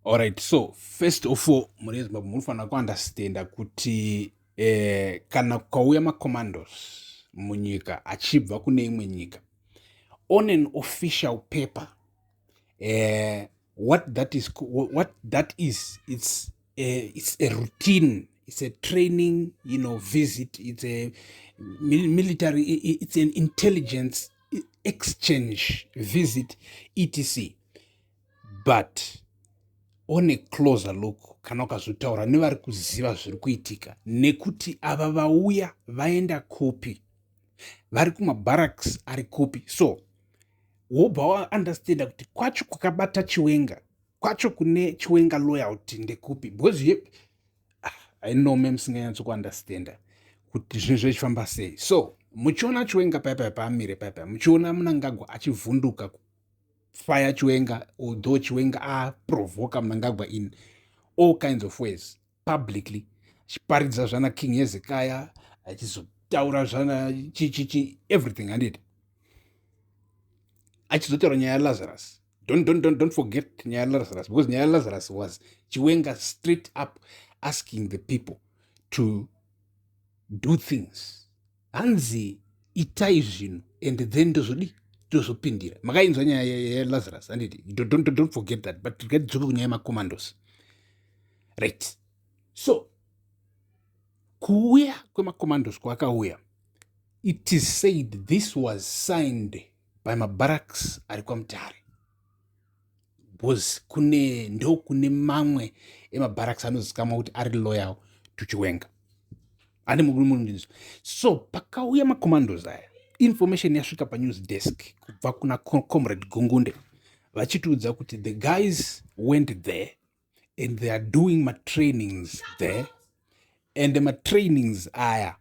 Alright, so first of all, mune Zimbabwe munofanira kuunderstanda kuti kana kukauya macommandos munyika achibva kune imwe nyika, on an official paper, what that is, it's a routine, it's a training visit, it's a military, it's an intelligence exchange visit, etc. But on a closer look, kana ukazotaura nevari kuziva zviri kuitika, nekuti ava vauya vaenda kupi, vari kumabarracks ari kupi, so wobva waunderstanda kuti kwacho kwakabata Chiwenga, kwacho kune Chiwenga loyalty ndekupi, because I know me musinganyatso kuunderstanda kuti zvinhu zvichifamba sei. So muchiona Chiwenga paipai paamire paipai, muchiona Munangagwa achivhunduka fire Chiwenga, although Chiwenga aprovoka Munangagwa in all kinds of ways publicly, achiparidza zvana King Hezekiah, achizotaura zvana chichichi, everything, handiti? Achizotaura nyaya yaLazarus. Don't forget nyaya yaLazarus, because nyaya yaLazarus was Chiwenga straight up asking the people to do things. Hanzi itai zvinhu and then ndozodi tozopindira. Makainzwa nyaya yaLazarus, handiti? Don't forget that. But ngatidzoke kunyaya yemacommandos, right? So kuuya kwemacommandos kwakauya, it is said this was signed by mabarracks ari kwaMutare, because kune ndo kune mamwe emabarracks anozikamwa kuti ari loyal to Chiwenga. Ane murindizvo. So pakauya macommandos aya, information yasvika panews desk kubva kuna Comrade Gungunde, vachitiudza kuti the guys went there and they are doing matrainings there, and matrainings aya,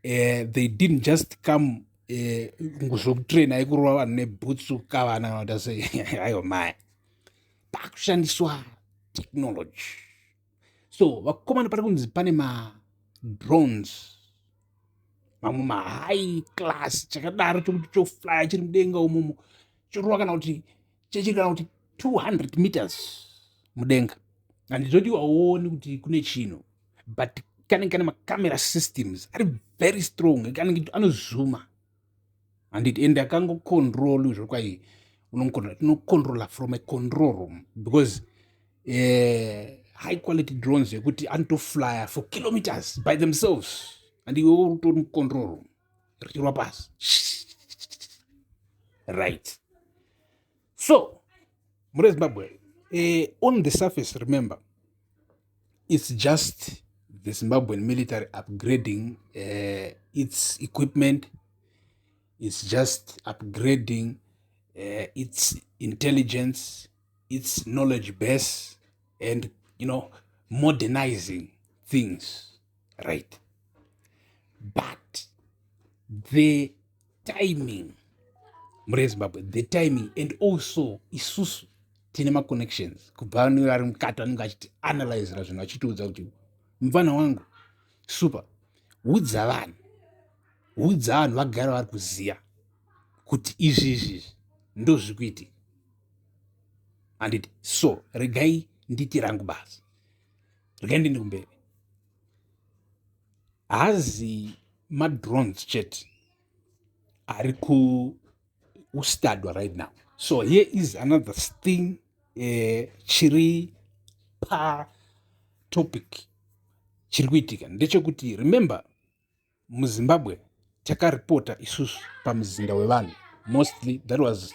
they didn't just come zvokutraina aikurova vanhu nebhutsu kavana kana kuti sei. Aiwa maya, pakushandiswa technology. So vakomana, pari kunzi pane madrones mamwe mahigh class chakadaro chokuti choflya chiri mudenga umomo, chorova kana kuti chechiri kana kuti 200 meters mudenga. Handizoti hauoni kuti kune chinhu, but kanenge kane macamera systems ari very strong, kanenge anozuma, handiti? Ende akangocontrol zvokwai unocontrola from a control room, because high quality drones yekuti anotoflya for kilometers by themselves, and iwe utori mucontrol room richirwa pasi, right? So mure Zimbabwe, on the surface, remember, it's just the Zimbabwean military upgrading its equipment, it's just upgrading its intelligence, its knowledge base, and modernizing things, right? But the timing, mure Zimbabwe, the timing, and also isusu tine maconnections kubva vari mukati vanenge vachiti analyzera zvinhu, vachitiudza kuti mufana wangu super, udza vanhu, udza vanhu vagara vari kuziya kuti izvi izvizvi ndo zviri kuitika, handiti? So regai nditi rangu basa, regai ndindi kumberi. Hazi madrones chete ari kustadwa right now. So here is another thing chiri patopic chiri kuitika ndechekuti, remember, muZimbabwe takaripota isusu pamuzinda wevanhu mostly. That was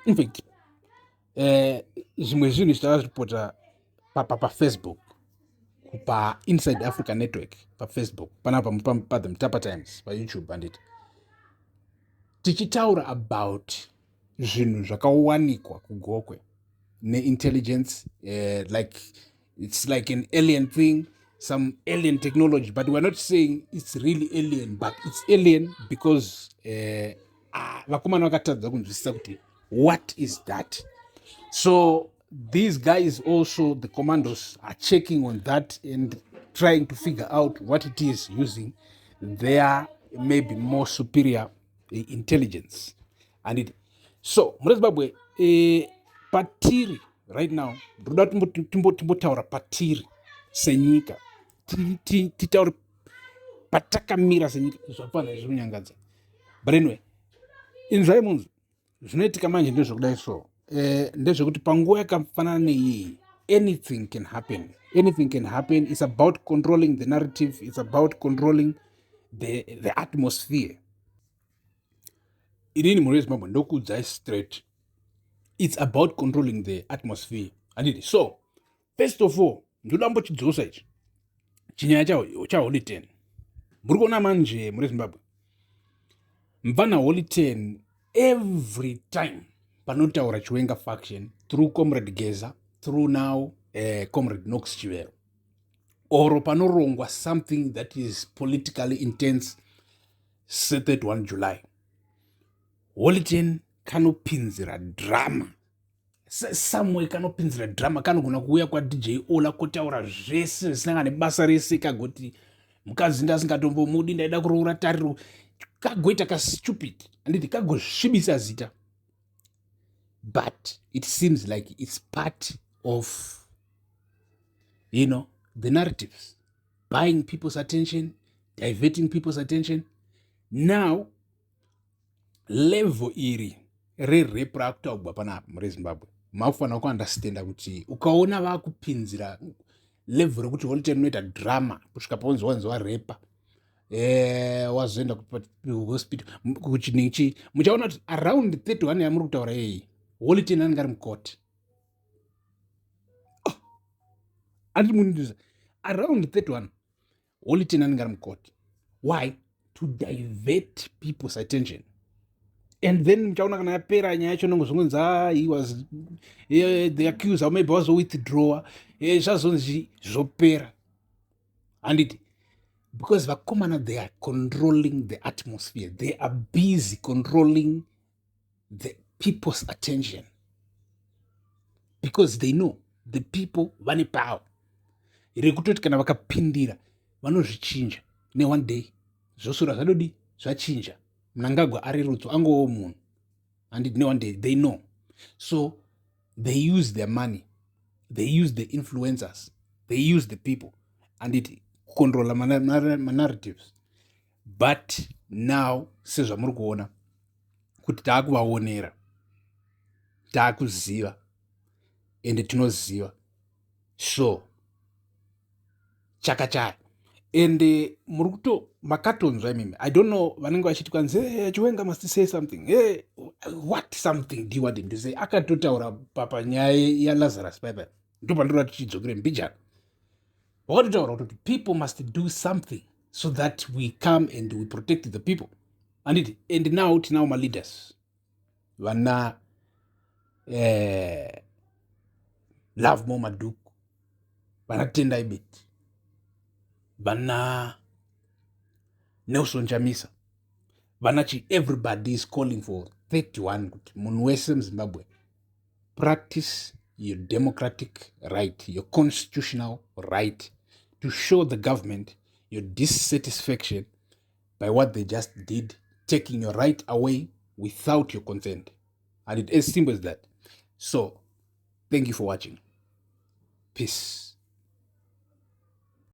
in fact zvimwe zvinhu takazviripota paFacebook, paInside Africa Network paFacebook, panapa paThe Mutapa Times paYouTube, handiti? Tichitaura about zvinhu zvakawanikwa kuGokwe neintelligence, like it's like an alien thing, some alien technology, but we're not saying it's really alien, but it's alien because vakomana vakatadza kunzwisisa kuti what is that. So these guys also, the commandos, are checking on that and trying to figure out what it is using their maybe more superior intelligence. And it so mune Zimbabwe, patiri Right now ndoda timbotaura patiri senyika, titaure patakamira senyika. Zvapana izvi kunyangadza, but anyway, inzwai munzwi. Zvinoitika manje ndezvekudai. So ndezvekuti panguva yakafanana neiyi, anything can happen, anything can happen. It's about controlling the narrative, it's about controlling the atmosphere. Inini, mhuri yeZimbabwe, ndokuudzai straight, it's about controlling the atmosphere, handiti? So first of all, ndoda mbochidzosa ichi chinyaya chaHoly 10. Muri kuona manje, mhuri yeZimbabwe, mvana Holy 10, every time panotaura Chiwenga faction through Comrade Geza, through now Comrade Knox Chivero, oro panorongwa something that is politically intense se31 July, Holy 10 kanopinzira drama somewhere, kanopinzira drama. Kanogona kuuya kwaDJ Ola kotaura zvese zvisina kana nebasa rese, kagoti mukadzi ndasingatombomudi, ndaida kuroora Tariro, kagoita kastupid, handiti? Kagosvibisa zita. But it seems like it's part of the narratives, buying people's attention, diverting people's attention. Now level iri rerape raakutaurwa panapa muri Zimbabwe, makufanira kuunderstanda kuti ukaona vaakupinzira level rekuti Holy Ten unoita drama kusvika paunzi wanzi warepa, wazoenda kuhospital kuchiniki, muchaona kuti around 31 yamuri kutaura iyi, Holy Ten anenge ari mukoti. Oh, anditi mundiza? Around 31 Holy Ten anenge ari mukoti. Why? To divert people's attention. And then muchaona kana yapera nyaya yacho, nongo zvongonzi, ah, he was the accuser, maybe wazowithdrawa, zvazonzi zvopera, handiti? Because vakomana, they are controlling the atmosphere, they are busy controlling the people's attention, because they know the people vane power rekutoti kana vakapindira vanozvichinja neone day, zvosura zvadodi zvachinja. Mnangagwa arerutswa, angowo munhu, handiti? Neone day they know. So they use their money, they use the influencers, they use the people, handiti, kucontrola manarratives. But now sezvamuri kuona kuti taakuvaonera, taakuziva, ende tinoziva. So chakachaya, ende muri kuto makatonzwa imimi. I don't know, vanenge vachiti kwanzi, "Hey, Chiwenga must say something." Hey, what something do you want him to say? Akatotaura panyaya yaLazarus paipai, ndo pandinoda tichidzokere mbijana. Wakatotaura kuti people must do something so that we come and we protect the people, handiti? And now tinawo maleaders vana Lovemore Madhuku, vana Tendai Biti, vana Nelson Chamisa, vanachi. Everybody is calling for 31, kuti munhu wese muZimbabwe, practice your democratic right, your constitutional right to show the government your dissatisfaction by what they just did, taking your right away without your consent. And it as simple as that. So thank you for watching. Peace.